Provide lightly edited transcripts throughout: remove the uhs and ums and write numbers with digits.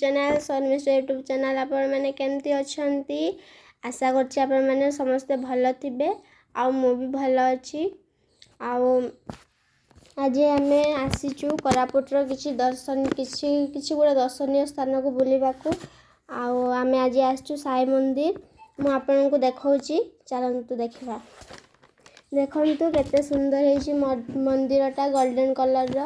Channel, Sharmistha YouTube channel. ଆପଣମାନେ କେମିତି ଅଛନ୍ତି? ଆଶା କରୁଛି ଆପଣମାନେ ସମସ୍ତେ ଭଲ ଥିବେ ଆଉ ମୁଁ ବି ଭଲ ଅଛି। ଆଉ ଆଜି ଆମେ ଆସିଛୁ କୋରାପୁଟର କିଛି ଦର୍ଶନ କିଛି କିଛି ଗୁଡ଼ା ଦର୍ଶନୀୟ ସ୍ଥାନକୁ ବୁଲିବାକୁ। ଆଉ ଆମେ ଆଜି ଆସିଛୁ ସାଇ ମନ୍ଦିର। ମୁଁ ଆପଣଙ୍କୁ ଦେଖାଉଛି, ଚାଲନ୍ତୁ ଦେଖିବା। ଦେଖନ୍ତୁ କେତେ ସୁନ୍ଦର ହେଇଛି ମନ୍ଦିରଟା, ଗୋଲ୍ଡେନ୍ କଲର୍ର।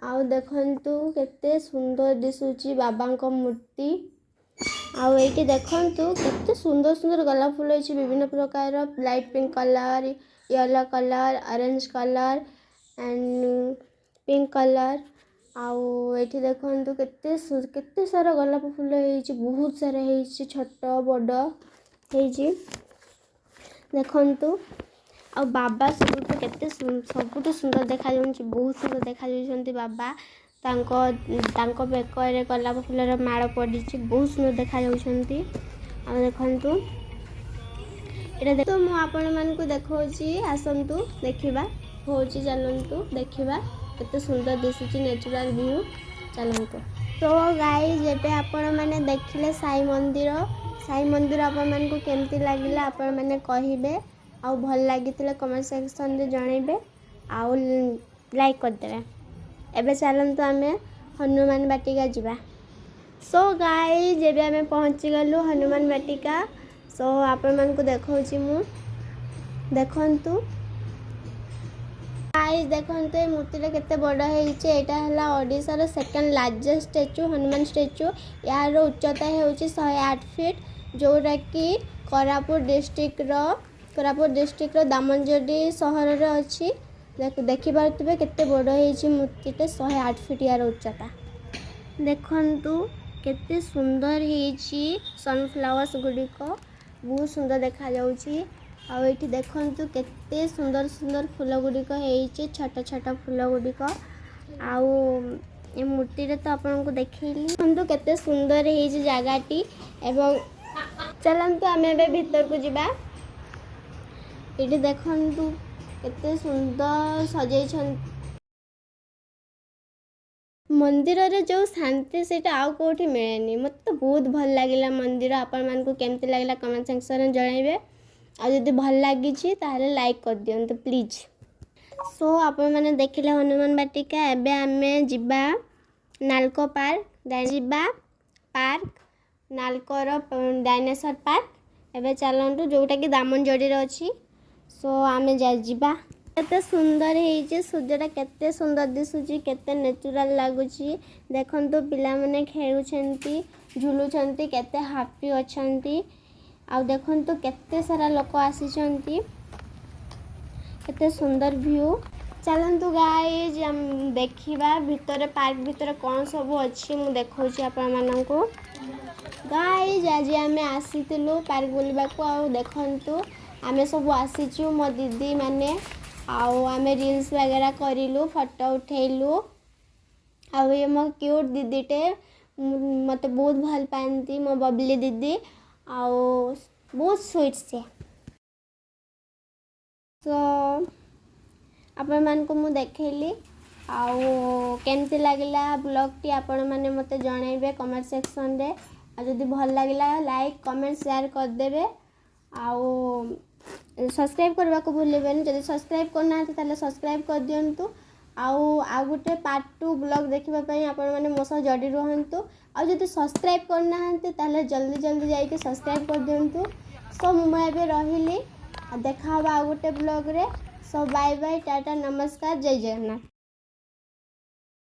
ଆଉ ଦେଖନ୍ତୁ କେତେ ସୁନ୍ଦର ଦିଶୁଛି ବାବାଙ୍କ ମୂର୍ତ୍ତି। ଆଉ ଏଇଠି ଦେଖନ୍ତୁ କେତେ ସୁନ୍ଦର ସୁନ୍ଦର ଗୋଲାପ ଫୁଲ ହେଇଛି, ବିଭିନ୍ନ ପ୍ରକାରର, light pink colour, yellow colour, orange colour and pink colour. ଆଉ ଏଇଠି ଦେଖନ୍ତୁ କେତେ ସାରା ଗୋଲାପ ଫୁଲ ହେଇଛି, ବହୁତ ସାରା ହେଇଛି, ଛୋଟ ବଡ଼ ହେଇଛି ଦେଖନ୍ତୁ। ଆଉ ବାବା ସବୁଠୁ ସୁନ୍ଦର ଦେଖାଯାଉଛି, ବହୁତ ସୁନ୍ଦର ଦେଖାଯାଉଛନ୍ତି ବାବା। ତାଙ୍କ ବେକରେ ଗୋଲାପ ଫୁଲର ମାଳ ପଡ଼ିଛି, ବହୁତ ସୁନ୍ଦର ଦେଖାଯାଉଛନ୍ତି। ଆଉ ଦେଖନ୍ତୁ ଏଇଟା ଦେଖ, ମୁଁ ଆପଣମାନଙ୍କୁ ଦେଖାଉଛି, ଆସନ୍ତୁ ଦେଖିବା। ହେଉଛି, ଚାଲନ୍ତୁ ଦେଖିବା କେତେ ସୁନ୍ଦର ଦିଶୁଛି ନ୍ୟାଚୁରାଲ ଭ୍ୟୁ। ଚାଲନ୍ତୁ। ତ ଗାଇଜ୍, ଏବେ ଆପଣମାନେ ଦେଖିଲେ ସାଇ ମନ୍ଦିର। ସାଇ ମନ୍ଦିର ଆପଣମାନଙ୍କୁ କେମିତି ଲାଗିଲା, ଆପଣମାନେ କହିବେ। ଆଉ ଭଲ ଲାଗିଥିଲେ କମେଣ୍ଟ ସେକ୍ସନରେ ଜଣାଇବେ ଆଉ ଲାଇକ୍ କରିଦେବେ। ଏବେ ଚାଲନ୍ତୁ ଆମେ ହନୁମାନ ବାଟିକା ଯିବା। ସୋ ଗାଇଜ୍, ଏବେ ଆମେ ପହଞ୍ଚିଗଲୁ ହନୁମାନ ବାଟିକା। ସୋ ଆପଣମାନଙ୍କୁ ଦେଖାଉଛି ମୁଁ, ଦେଖନ୍ତୁ ଗାଇଜ୍, ଦେଖନ୍ତୁ ଏ ମୂର୍ତ୍ତିଟା କେତେ ବଡ଼ ହେଇଛି। ଏଇଟା ହେଲା ଓଡ଼ିଶାର second largest statue, Hanuman statue. ଏହାର ଉଚ୍ଚତା ହେଉଛି 108 ଫିଟ୍, ଯେଉଁଟାକି କୋରାପୁଟ ଡିଷ୍ଟ୍ରିକ୍ଟର ଦାମନଯୋଡ଼ି ସହରରେ ଅଛି। ଦେଖିପାରୁଥିବେ କେତେ ବଡ଼ ହେଇଛି ମୂର୍ତ୍ତିଟା, 108 ଫିଟ୍ ୟାର ଉଚ୍ଚତା। ଦେଖନ୍ତୁ କେତେ ସୁନ୍ଦର ହେଇଛି, ସନଫ୍ଲାୱାର୍ସ ଗୁଡ଼ିକ ବହୁତ ସୁନ୍ଦର ଦେଖାଯାଉଛି। ଆଉ ଏଇଠି ଦେଖନ୍ତୁ କେତେ ସୁନ୍ଦର ସୁନ୍ଦର ଫୁଲ ଗୁଡ଼ିକ ହେଇଛି, ଛୋଟ ଛୋଟ ଫୁଲ ଗୁଡ଼ିକ। ଆଉ ଏ ମୂର୍ତ୍ତିଟା ତ ଆପଣଙ୍କୁ ଦେଖେଇଲି। ଦେଖନ୍ତୁ କେତେ ସୁନ୍ଦର ହେଇଛି ଜାଗାଟି। ଏବଂ ଚାଲନ୍ତୁ ଆମେ ଏବେ ଭିତରକୁ ଯିବା। ଏଇଠି ଦେଖନ୍ତୁ କେତେ ସୁନ୍ଦର ସଜେଇଛନ୍ତି। ମନ୍ଦିରରେ ଯେଉଁ ଶାନ୍ତି, ସେଇଟା ଆଉ କେଉଁଠି ମିଳେନି। ମୋତେ ତ ବହୁତ ଭଲ ଲାଗିଲା ମନ୍ଦିର। ଆପଣମାନଙ୍କୁ କେମିତି ଲାଗିଲା, କମେଣ୍ଟ ସେକ୍ସନରେ ଜଣାଇବେ। ଆଉ ଯଦି ଭଲ ଲାଗିଛି, ତାହେଲେ ଲାଇକ୍ କରିଦିଅନ୍ତୁ ପ୍ଲିଜ୍। ସୋ ଆପଣମାନେ ଦେଖିଲେ ହନୁମାନ ବାଟିକା। ଏବେ ଆମେ ଯିବା ନାଲକୋ ପାର୍କ ଯିବା, ପାର୍କ, ନାଲକୋର ଡାଇନେସର ପାର୍କ। ଏବେ ଚାଲନ୍ତୁ, ଯେଉଁଟାକି ଦାମନଯୋଡ଼ିରେ ଅଛି। ସୋ ଆମେ ଯିବା। କେତେ ସୁନ୍ଦର ହେଇଛି, ସୂର୍ଯ୍ୟଟା କେତେ ସୁନ୍ଦର ଦିଶୁଛି, କେତେ ନ୍ୟାଚୁରାଲ ଲାଗୁଛି। ଦେଖନ୍ତୁ ପିଲାମାନେ ଖେଳୁଛନ୍ତି, ଝୁଲୁଛନ୍ତି, କେତେ ହାପି ଅଛନ୍ତି। ଆଉ ଦେଖନ୍ତୁ କେତେ ସାରା ଲୋକ ଆସିଛନ୍ତି, କେତେ ସୁନ୍ଦର ଭ୍ୟୁ। ଚାଲନ୍ତୁ ଗାଇଜ୍, ଦେଖିବା ଭିତରେ, ପାର୍କ ଭିତରେ କ'ଣ ସବୁ ଅଛି। ମୁଁ ଦେଖାଉଛି ଆପଣମାନଙ୍କୁ। ଗାଇଜ୍, ଆଜି ଆମେ ଆସିଥିଲୁ ପାର୍କ ବୁଲିବାକୁ। ଆଉ ଦେଖନ୍ତୁ ଆମେ ସବୁ ଆସିଛୁ, ମୋ ଦିଦି ମାନେ, ଆଉ ଆମେ ରିଲ୍ସ ବଗେରା କରିଲୁ, ଫଟୋ ଉଠେଇଲୁ। ଆଉ ଇଏ ମୋ କ୍ୟୁଟ୍ ଦିଦିଟେ, ମୋତେ ବହୁତ ଭଲ ପାଆନ୍ତି, ମୋ ବବଲି ଦିଦି, ଆଉ ବହୁତ ସୁଇଟ୍ ସେ। ସୋ ଆପଣମାନଙ୍କୁ ମୁଁ ଦେଖେଇଲି। ଆଉ କେମିତି ଲାଗିଲା ବ୍ଲଗ୍ଟି, ଆପଣମାନେ ମୋତେ ଜଣାଇବେ କମେଣ୍ଟ ସେକ୍ସନରେ। ଆଉ ଯଦି ଭଲ ଲାଗିଲା, ଲାଇକ୍, କମେଣ୍ଟ, ସେୟାର କରିଦେବେ। ଆଉ ସବସ୍କ୍ରାଇବ୍ କରିବାକୁ ଭୁଲିବେନି। ଯଦି ସବସ୍କ୍ରାଇବ୍ କରୁନାହାନ୍ତି, ତାହେଲେ ସବସ୍କ୍ରାଇବ୍ କରିଦିଅନ୍ତୁ। ଆଉ ଆଉ ଗୋଟେ ପାର୍ଟ 2 ବ୍ଲଗ୍ ଦେଖିବା ପାଇଁ ଆପଣମାନେ ମୋ ସହ ଯୋଡ଼ି ରୁହନ୍ତୁ। ଆଉ ଯଦି ସବସ୍କ୍ରାଇବ୍ କରିନାହାନ୍ତି, ତାହେଲେ ଜଲ୍ଦି ଜଲ୍ଦି ଯାଇକି ସବସ୍କ୍ରାଇବ୍ କରିଦିଅନ୍ତୁ। ସୋ ମୁଁ ଏବେ ରହିଲି ଆଉ ଦେଖା ହେବ ଆଉ ଗୋଟେ ବ୍ଲଗ୍ରେ। ସୋ ବାଏ ବାଏ, ଟାଟା, ନମସ୍କାର, ଜୟ ଜଗନ୍ନାଥ।